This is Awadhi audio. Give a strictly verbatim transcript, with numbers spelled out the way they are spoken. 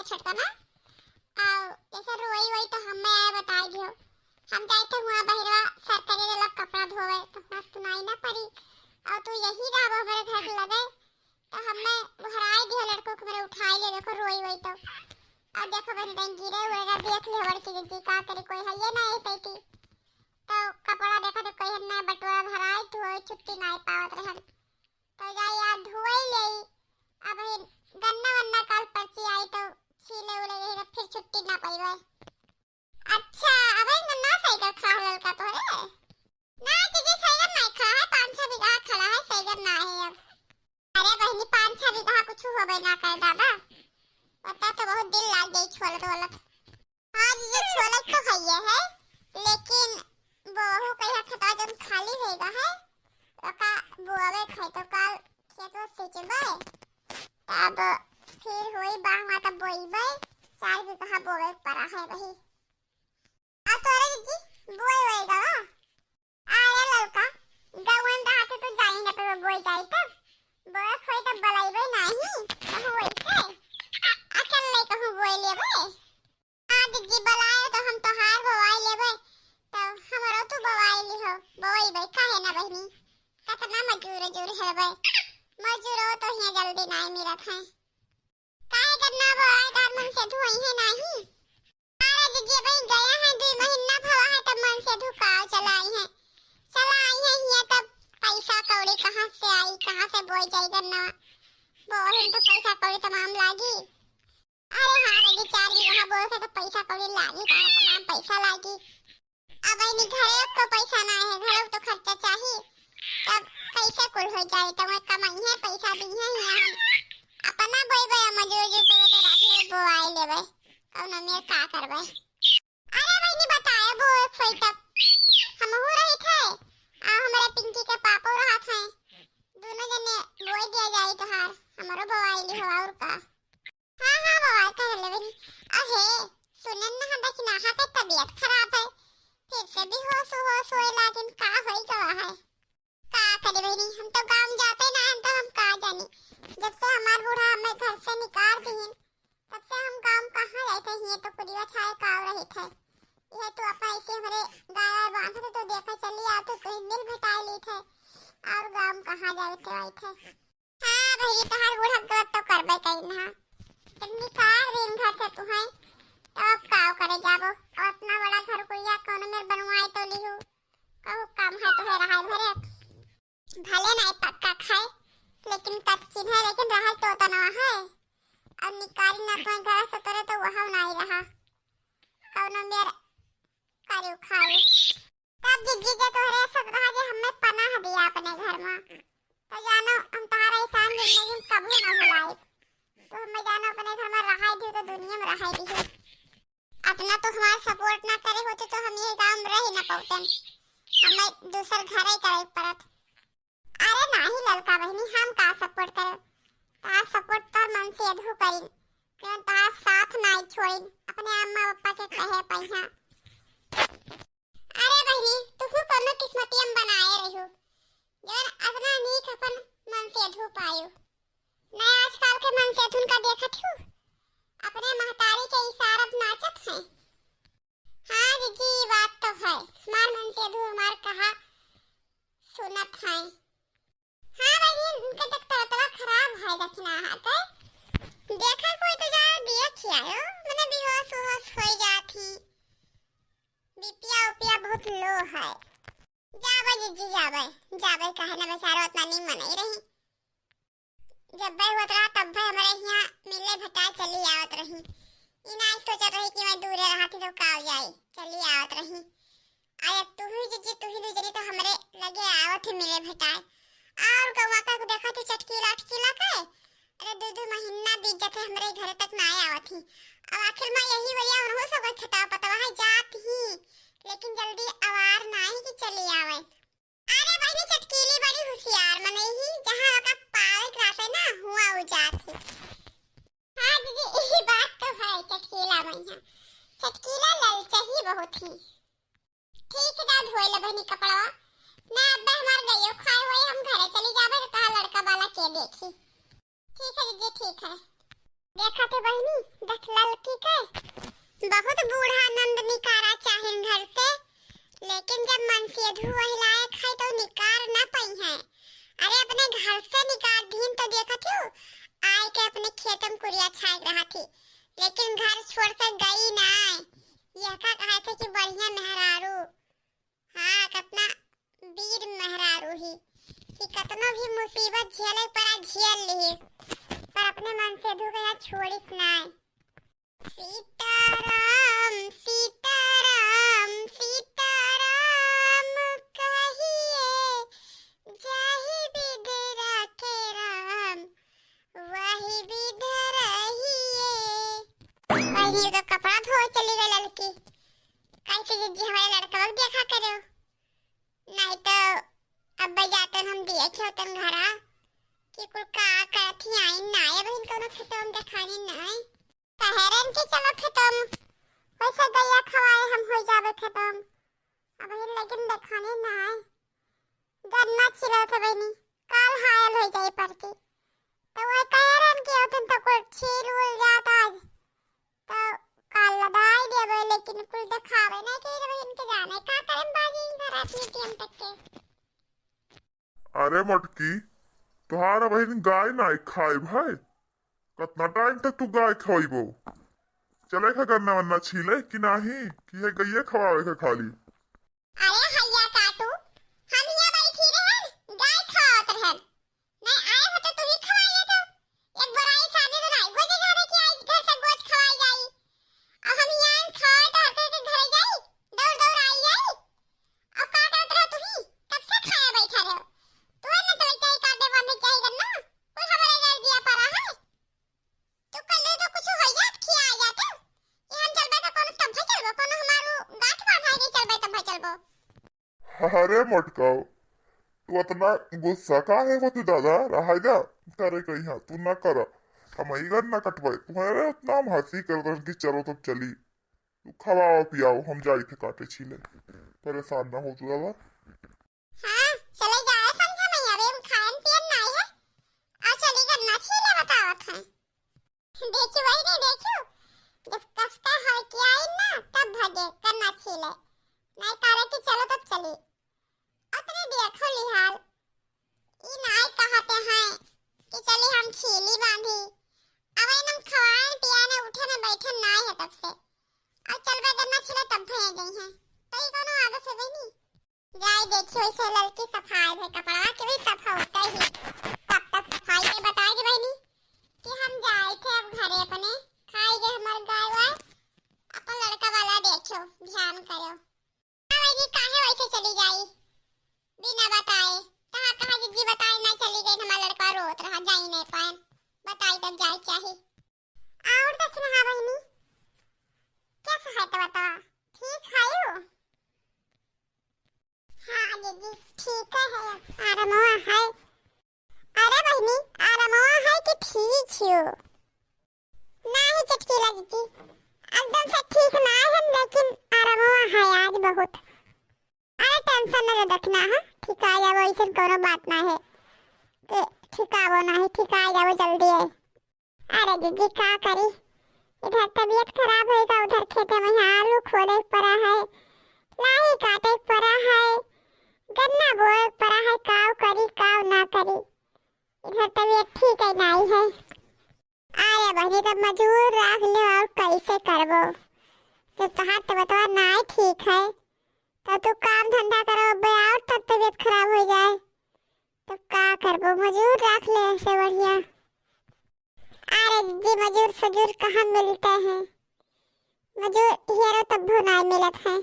छोटका ना, और जैसे रोई वोई तो हमें आए बताई दियो। हम जाए थे वहाँ बहिरवा सरकारी वाला कपड़ा धोवे, तो वहाँ सुनाई ना पड़ी। और तू यही रहबो हमारे घर लगे, तो हमें घराई दियो लड़को के, मेरे उठाई ले, देखो रोई वोई तो। और देखो बहन, कहीं गिरे हुए ना देख ले, बड़की दीदी का करे, कोई है ये ना ये पैती। तो कपड़ा देखा तो कोई है ना, बटोरा धराई, धोए छुट्टी ना पावत रहन। तो जाई आज धोई लेई। अब ही गन्ना वन्ना काल पर्ची आई तो छीले उले यही तो फिर छुट्टी ना पइबे। अच्छा, अबे गन्ना सैगर खा ललका तोरे? ना जीजी, सैगर नहीं खा है, पाँच छह बीघा खड़ा है, सैगर ना है अब। अरे बहनी, पाँच छह बीघा कुछ होबे ना करे दादा, ओतना तो बहुत दिन लाग जाई छोलत वोलत। हाँ जीजी, छोलत तो हइये है, लेकिन बोहू कहिया खेतवा जौन खाली होइगा है, ओका बोआवे खाए तो काल खेतवा सींचबे, तब फिर होई बाहवा तब बोइबे, चार बीघा बोवे के पड़ा है वही। आ तोरे जीजी, बोए होइगा बा? अरे ललका, गवन रहा थे तो जाई ना पे बोई जाई तब। बोए खोई तब बलाइबे नाही, कहूँ वैसे। अकेले कहूँ बोए लेबे। हाँ दीदी, बलाए तो हम तोहार बोआई लेबे, तो हमरो तू बोआई लिहो, बोइबे, काहे ना बहिनी? कतना मजूर उजूर हेबे, मजूरो तो हियाँ जल्दी नाई मिलत है। काहे करना बोआई, तार मन से धुआई है नाही? अरे दीदी, अबे गया है, दुई महीना भवा है, तब मन से धुकाव चलाई है, चलाई है हियाँ, तब पैसा कौड़ी कहाँ से आई, कहाँ से बोई जाई गन्ना, बोहिन तो पैसा कौड़ी तमाम लागी। अरे हाँ दीदी, चार बीघा बोए के तो पैसा कौड़ी लागी, कहाँ तमाम पैसा लागी। अब इनी घरे को पैसा ना है, घरे तो खर्चा चाही, तब कैसे कुल हो जाए? तब वह कमाई है, पैसा दी है, यहाँ हम अपना बोई बोई मजूर जो पे तो राख ले, बोआई लेबे, कौनो मेर का करबे? अरे बहनी, बताए बोए खोई तब हमहू रही थे, आ हमारे पिंकी के पापो रहत हैं, दोनों जने बोई दिया जाए तोहार, हमरो बोआई ली हो और का। हाँ, हाँ, बवाल कर ले बनी। अहे, सुनन ना हम बचनाहा के तबीयत खराब है। फिर से बेहोश होश होए लागिन, का होई गवा है? का करे बहनी, हम तो गाँव जाते ना हैं तो हम का जानी। जब से हमार बूढ़ा हमें घर से निकाल दीन, तब से हम गाँव कहाँ जाते हैं, ये तो कुरिया छाए काव रहे थे। यह तो अपन ऐसे हमारे गाय वाय बांधे थे तो देखा चली आते तो मिल भेटाए ली थे। और गाँव कहाँ जाए थे, आई थे। हाँ बहिनी, तोहार बूढ़ा गलत तो करबे करी ना। जब निकाल दीन घर से तुहैं, तो अब काव करे जाबो? अब अपना बड़ा घर कुरिया कौनो मेर बनवाए तो लिहू। कहू काम है तुहे रहाय भरे। भले नाई पक्का खाए, लेकिन कच्ची है, लेकिन रहल तो तनवा है। अब निकाली ना तुहैं घर से तोरे तो वहाँ नाई रहा। कौनो मेर करू खाऊ। तब जिज्जी के तोहरे सब रहा जे हमें पनाह दिया अपने घर में। तो जानो, हम तोहार एहसान जिंदगी में कबू ना भुलाए। तो हमें जानो अपने घर में रहाई दी तो दुनिया में रहाई दी। अपना तो हमार support ना करे होते तो हम ये गाँव में रह ही ना पावतन। हमें दूसर घर ही करे पड़त। अरे नाही ललका बहिनी, हम का support करब? तोहार support तो मन से अधू करी, लेकिन तोहार साथ नाही छोड़ी, अपने अम्मा पापा के कहे पैहा। अरे बहिनी, तुहू कोनो किस्मतिया में बनाए रहू, जवन अतना नीक अपन मन से अधू पायू। नया आजकल के मन से अधुन का देखत हूँ, अपने महतारी के इशारा पे नाचत हैं। हाँ जीजी, ई बात तो है, हमार मन से अधू हमार कहा सुनत हैं। हाँ बहिनी, उनके तक तबीयतवा खराब है, दक्षिणा हाथ है। देखा कोई तो जाओ दिया खियायो, मने बेहोश उहोश होई जात ही। बीपिया उपिया बहुत low है। जाबे जीजी जाबे, जाबे काहे ना बेचारो उतना नीमन नहीं रही। जब बे होत रहा तब बे हमरे हियाँ मिले भेटाए चली आवत रही। ई ना सोचत रही कि मैं दूरे रहा थी तो का हो जाई, चली आवत रही। आ अब तू ही जीजी, तू ही दू जनी तो हमरे लगे आवत ही मिले भेटाए। और गौवा का देखा थी चटकीला अटकीला के, अरे दू दू महीना बीत जाते हमरे घरे तक ना आवत ही। अब आखिर में यही वरिया उन्हों सब खेतवा पतवा है जात ही, लेकिन जल्दी आवार ना ही कि चली आवे। अरे बहिनी चटकीली बड़ी होशियार मनई ही, जहाँ ओका पावे के रहते ना हुआ उ जात ही। हाँ जीजी, यही बात तो है, चटकीला मैया, चटकीला ललचही बहुत ही। ठीक है, जा धोए ले बहिनी कपड़वा। ना अब्बे हमार गइयो खाए होए, हम घरे चली जाबे तो तहार लड़का वाला के देखी। ठीक है जीजी, ठीक है। देखा थे बहिनी, देख ललकी के, बहुत बूढ़ा नंद निकारा चाहिन घर से, लेकिन जब मनसेधू वही लायक है तो निकार ना पइहैं। अरे अपने घर से निकार दीन तो देखत हूँ, आए के अपने खेत में कुरिया छाए रहा थी, लेकिन घर छोड़ के गई ना। यह का कहा थे कि बढ़िया मेहरारू, हाँ, कतना वीर मेहरारू ही कि कतनो भी मुसीबत झेले पड़ा, झेल लिही, पर अपने मनसेधू के यहाँ छोड़िस नाय। सीताराम, सीताराम, सीताराम कहिए, जाहि बिध राखे राम, वही बिध रहिए। वही तो कपड़ा धोए चली गई ललकी, कैसे जिज्जी हमारे लड़का को देखा करो। नहीं तो अब जातन हम देखे होतन घरा कि कुल का करत ही आइन ना आए बहिन, कोनो खेतवा में देखानी ना आए। कहे रहन कि चलो खेतवा में, वैसे गैया खवाए हम हो जावे खेतवा में। अब बहिन लेकिन देखानी ना आए। गन्ना छिलत है बहिनी, काल हायल हो जाई परती। तो वह कहे रहन कि होतन तो कुल छील उल जात आज। तो काल लदाई देबे, लेकिन कुल देखावे नहीं कि बहिन के जाने का करम बाजी घर अपने टीम तक के। अरे मटकी, तोहार बहिन गाय नाई खाए भाई, कतना टाइम तक तू गाय खवाइबो? चले खा गन्ना वन्ना छीले कि नाही, कि है गैया खवावे खा खाली? अरे हैया काटू, हम हियाँ बैठी रहन, गाय खवावत रहन। नहीं आए हो तो तू ही खवाई लेतो। एक बोराई सानी तो नहीं, गोजे जाने कि आई घर से गोज खवाई जाई। अब हम हियाँ खवाए तो हर के घर जाई, दौड़ दौड़ आई जाई। अब का करत रहो तू ही? कब से खाए बैठा रहो। तू है ना तो चाय काटे बांधे चाय करना, कुल हमारे घर दिया पड़ा है। तू कर ले तो कुछ हो जात, खिया आ जाते। ये हम चलबे तो कोनो तब चलबो, कोनो हमारू गांठ बांधा के चलबे तब चलबो। अरे मटकाओ, तू अतना गुस्सा काहे होत दादा? रहाय जा, करे कहिया, तू ना कर। हम ई घर ना कटबे। तुम्हारे उतना हम हंसी कर कर कि चलो तब चली। तू खवाओ पियाओ, हम जाई थे काटे छीले। परेशान ना हो तू दादा। हाँ, चले जाए संझा में, अबे हम खाएन पियन नाई है। आ चली गन्ना छीले बतावत है। देखियो वही नहीं देखियो, जब कस्ता है कि आई ना तब भगे गन्ना छीले, नहीं करे कि चलो तब चली। अतने देखो लिहाल, ई नाई कहते हैं कि चली हम छीली बांधी। अब इनम खवाएन पियाने उठे न बैठे नाई है तब से। अब चलबे गन्ना छीले तब भैया गई हैं। तो ई कोनो आगे से गई नहीं। जाए देखियो इसे ललकी सफाई है कपड़ा के भी सफा होता ही। तब तक सफाई में बताए दे बहनी कि हम जाए थे अब घरे अपने, खाई गए हमार गाय वाय, अपन लड़का वाला देखियो, ध्यान करो। हाँ बहनी, काहे वैसे चली जाई बिना बताए? कहाँ कहाँ जिज्जी बताए ना चली गई, हमार लड़का रोत रहा, जाई नहीं पाए, बताई तब जाए चाही। और दक्षिणा बहिनी, कैसा है तो बताओ, ठीक है यू? हाँ दीदी, ठीक है, आरामवा है। अरे बहिनी, आरामवा है कि ठीक हो? नहीं चटकीला दीदी, एकदम से ठीक ना है, लेकिन आरामवा है आज बहुत। अरे टेंशन न लो दक्षिणा, हाँ ठीक आ जाओ, ऐसन कोनो बात ना है। ए, ठीक आवो ना है, ठीक आ जाओ जल्दी है। अरे दीदी का करी, इधर तबीयत खराब होएगा, उधर खेते में यहाँ आलू खोदे पड़ा है, लाही काटे पड़ा है, गन्ना बोए पड़ा है, काव करी काव ना करी, इधर तबीयत ठीक है नाई है। अरे बहनी तब मजूर राख ले और कैसे करबो, जब तोहार तबीयतवा नाई ठीक है तो तू काम धंधा करो बे, और तब तबीयत खराब हो जाए तो का करबो, मजूर राख ले ऐसे बढ़िया। अरे दीदी, मजूर सजूर कहाँ मिलते हैं? मजूर हियरो तब्बो नाय मिलत है।